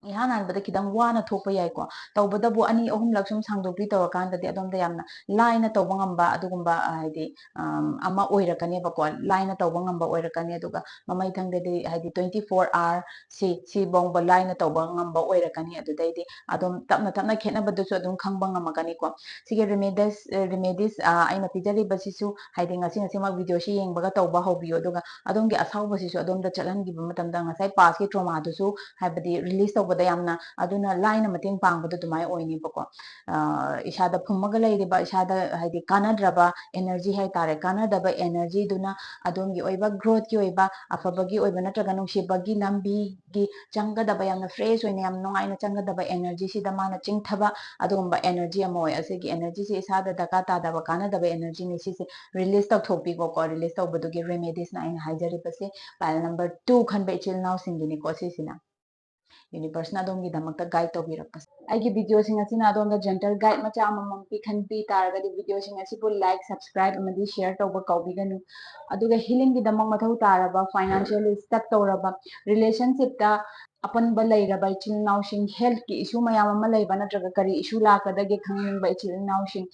ꯏꯍꯥꯟ ꯍꯥꯟꯕꯗ ꯈꯤꯇꯪ ꯋꯥꯅ ꯊꯣꯛꯄ ꯌꯥꯏꯀꯣ꯫ ꯇꯧꯕꯇꯕꯨ ꯑꯅꯤ ꯑꯍꯨꯝꯂꯛ ꯁꯨꯝ ꯁꯥꯡꯗꯣꯛꯄꯤ ꯇꯧꯔꯀꯥꯟꯗꯗꯤ ꯑꯗꯣꯝꯗ ꯌꯥꯝꯅ ꯂꯥꯏꯅ ꯇꯧꯕ ꯉꯝꯕ ꯑꯗꯨꯒꯨꯝꯕ, ꯑ, ꯍꯥꯏꯗꯤ, ꯑꯝ, ꯑꯃ ꯑꯣꯏꯔꯛꯀꯅꯦꯕꯀꯣ꯫ ꯂꯥꯏꯅ ꯇꯧꯕ ꯉꯝꯕ ꯑꯣꯏꯔꯛꯀꯅꯤ꯫ ꯑꯗꯨꯒ ꯃꯃꯩꯊꯪꯗꯗꯤ ꯍꯥꯏꯗꯤ twenty four hour ꯁꯤ, ꯁꯤꯐꯥꯎꯕ ꯂꯥꯏꯅ ꯇꯧꯕ ꯉꯝꯕ ꯑꯣꯏꯔꯛꯀꯅꯤ꯫ ꯑꯗꯨꯗꯩꯗꯤ ꯑꯗꯨꯝ ꯇꯞꯅ ꯇꯞꯅ ꯈꯦꯠꯅꯕꯗꯨꯁꯨ ꯑꯗꯨꯝ ꯈꯪꯕ ꯉꯝꯃꯛꯀꯅꯤꯀꯣ꯫ ꯁꯤꯒꯤ ꯔꯤꯃꯦꯗꯤꯁ, ꯑ, ꯔꯤꯃꯦꯗꯤꯁ, ꯑ, ꯑꯩꯅ ꯄꯤꯖꯔꯤꯕꯁꯤꯁꯨ ꯍꯥꯏꯗꯤ ꯉꯁꯤ ꯉꯁꯤꯃꯛ ꯚꯤꯗꯤꯑꯣꯁꯤ ꯌꯦꯡꯕꯒ ꯇꯧꯕ ꯍꯧꯕꯤꯌꯨ꯫ ꯑꯗꯨꯒ ꯑꯗꯣꯝꯒꯤ ꯑꯁꯥꯎꯕꯁꯤꯁꯨ ꯑꯗꯣꯝꯗ ꯆꯠꯍꯟꯈꯤꯕ ꯃꯇꯝꯗ ꯉꯁꯥꯏ ꯄꯥꯁꯀꯤ ꯇ꯭ꯔꯣꯃꯥꯗꯨꯁꯨ ꯍꯥꯏꯕꯗꯤ ꯔꯤꯂꯤꯁ ꯇꯧꯕꯗ ꯌꯥꯝꯅ ꯑꯗꯨꯅ ꯂꯥꯏꯅ ꯃꯇꯦꯡ ꯄꯥꯡꯕꯗꯣ ꯑꯗꯨꯃꯥꯏꯅ ꯑꯣꯏꯅꯦꯕꯀꯣ꯫ ꯑ, ꯏꯁꯥꯗ ꯐꯨꯝꯃꯒ ꯂꯩꯔꯤꯕ, ꯏꯁꯥꯗ ꯍꯥꯏꯗꯤ ꯀꯥꯟꯅꯗ꯭ꯔꯕ ꯑꯦꯅꯔꯖꯤ ꯍꯥꯏꯇꯥꯔꯦ, ꯀꯥꯟꯅꯗꯕ ꯑꯦꯅꯔꯖꯤꯗꯨꯅ ꯑꯗꯣꯝꯒꯤ ꯑꯣꯏꯕ ꯒ꯭ꯔꯣꯠꯀꯤ ꯑꯣꯏꯕ, ꯑꯐꯕꯒꯤ ꯑꯣꯏꯕ ꯅꯠꯇ꯭ꯔꯒ ꯅꯨꯡꯁꯤꯕꯒꯤ ꯂꯝꯕꯤꯒꯤ ꯆꯪꯒꯗꯕ, ꯌꯥꯝꯅ ꯐ꯭ꯔꯦꯁ ꯑꯣꯏꯅ ꯌꯥꯝ ꯅꯨꯡꯉꯥꯏꯅ ꯆꯪꯒꯗꯕ ꯑꯦꯅꯔꯖꯤꯁꯤꯗ ꯃꯥꯅ ꯆꯤꯡꯊꯕ ꯑꯗꯨꯒꯨꯝꯕ ꯑꯦꯅꯔꯖꯤ ꯑꯃ ꯑꯣꯏ꯫ ꯑꯁꯤꯒꯤ ꯑꯦꯅꯔꯖꯤꯁꯦ ꯏꯁꯥꯗ ꯗꯔꯀꯥꯔ ꯇꯥꯗꯕ, ꯀꯥꯟꯅꯗꯕ ꯑꯦꯅꯔꯖꯤꯅꯤ꯫ ꯁꯤꯁꯦ ꯔꯤꯂꯤꯁ ꯇꯧꯊꯣꯛꯄꯤꯀꯣ꯫ ꯀꯣ, ꯔꯤꯂꯤꯁ ꯇꯧꯕꯗꯨꯒꯤ ꯔꯦꯃꯦꯗꯤꯁꯅ ꯑꯩꯅ ꯍꯥꯏꯖꯔꯤꯕꯁꯦ ꯄꯥꯏꯜ ꯅꯝꯕꯔ ꯇꯨ ꯈꯟꯕ ꯏꯆꯤꯜ ꯏꯅꯥꯎꯁꯤꯡꯒꯤꯅꯤꯀꯣ ꯁꯤꯁꯤꯅ꯫ ꯌꯨꯅꯤꯚꯔꯁꯅ ꯑꯗꯣꯝꯒꯤꯗꯃꯛꯇ ꯒꯥꯏꯗ ꯇꯧꯕꯤꯔꯛꯄꯁꯦ꯫ ꯑꯩꯒꯤ ꯚꯤꯗꯤꯑꯣꯁꯤꯡ ꯑꯁꯤꯅ ꯑꯗꯣꯝꯗ ꯖꯦꯟꯇꯜ ꯒꯥꯏꯗ ꯃꯆꯥ ꯑꯃꯃꯝ ꯄꯤꯈꯟꯕꯤ ꯇꯥꯔꯒꯗꯤ ꯚꯤꯗꯤꯑꯣꯁꯤꯡ ꯑꯁꯤꯕꯨ ꯂꯥꯏꯛ, ꯁꯕꯁꯀ꯭ꯔꯥꯏꯕ ꯑꯃꯗꯤ ꯁꯤꯌꯔ ꯇꯧꯕ ꯀꯥꯎꯕꯤꯒꯅꯨ꯫ ꯑꯗꯨꯒ ꯍꯤꯂꯤꯡꯒꯤꯗꯃꯛ ꯃꯊꯧ ꯇꯥꯔꯕ, ꯐꯥꯏꯅꯥꯟꯁꯤꯌꯦꯜꯂꯤ ꯁ꯭ꯇꯛ ꯇꯧꯔꯕ, ꯔꯤꯂꯦꯁꯟꯁꯤꯞꯇ ꯑꯄꯟꯕ ꯂꯩꯔꯕ ꯏꯆꯤꯜ ꯏꯅꯥꯎꯁꯤꯡ, ꯍꯦꯜꯊꯀꯤ ꯏꯁꯨ ꯃꯌꯥꯝ ꯑꯃ ꯂꯩꯕ ꯅꯠꯇ꯭ꯔꯒ ꯀꯔꯤ ꯏꯁꯨ ꯂꯥꯛꯀꯗꯒꯦ ꯈꯪꯅꯤꯡꯕ ꯏꯆꯤꯜ ꯏꯅꯥꯎꯁꯤꯡ,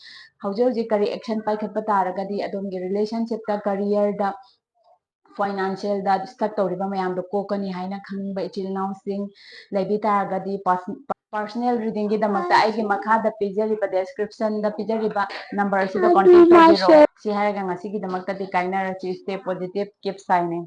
ꯍꯧꯖꯤꯛ ꯍꯧꯖꯤꯛ ꯀꯔꯤ ꯑꯦꯛꯁꯟ ꯄꯥꯏꯈꯠꯄ ꯇꯥꯔꯒꯗꯤ ꯑꯗꯣꯝꯒꯤ ꯔꯤꯂꯦꯁꯟꯁꯤꯞꯇ, ꯀꯔꯤꯌꯔꯗ, ꯐꯥꯏꯅꯥꯟꯁꯤꯌꯦꯜꯗ ꯁ꯭ꯇꯛ ꯇꯧꯔꯤꯕ ꯃꯌꯥꯝꯗꯣ ꯀꯣꯛꯀꯅꯤ ꯍꯥꯏꯅ ꯈꯪꯕ ꯏꯆꯤꯜ ꯏꯅꯥꯎꯁꯤꯡ ꯂꯩꯕꯤ ꯇꯥꯔꯒꯗꯤ, ꯄꯥꯔꯁ-, ꯄꯥꯔꯁꯣꯅꯦꯜ ꯔꯤꯗꯤꯡꯒꯤꯗꯃꯛꯇ ꯑꯩꯒꯤ ꯃꯈꯥꯗ ꯄꯤꯖꯔꯤꯕ, ꯗꯦꯁꯀ꯭ꯔꯤꯞꯁꯟꯗ ꯄꯤꯖꯔꯤꯕ ꯅꯝꯕꯔ ꯑꯁꯤꯗ ꯀꯣꯟꯇꯦꯛ ꯇꯧꯕꯤꯔꯛꯑꯣ꯫ ꯁꯤ ꯍꯥꯏꯔꯒ ꯉꯁꯤꯒꯤꯗꯃꯛꯇꯗꯤ ꯀꯥꯏꯅꯔꯁꯤ꯫ Stay positive, keep shining꯫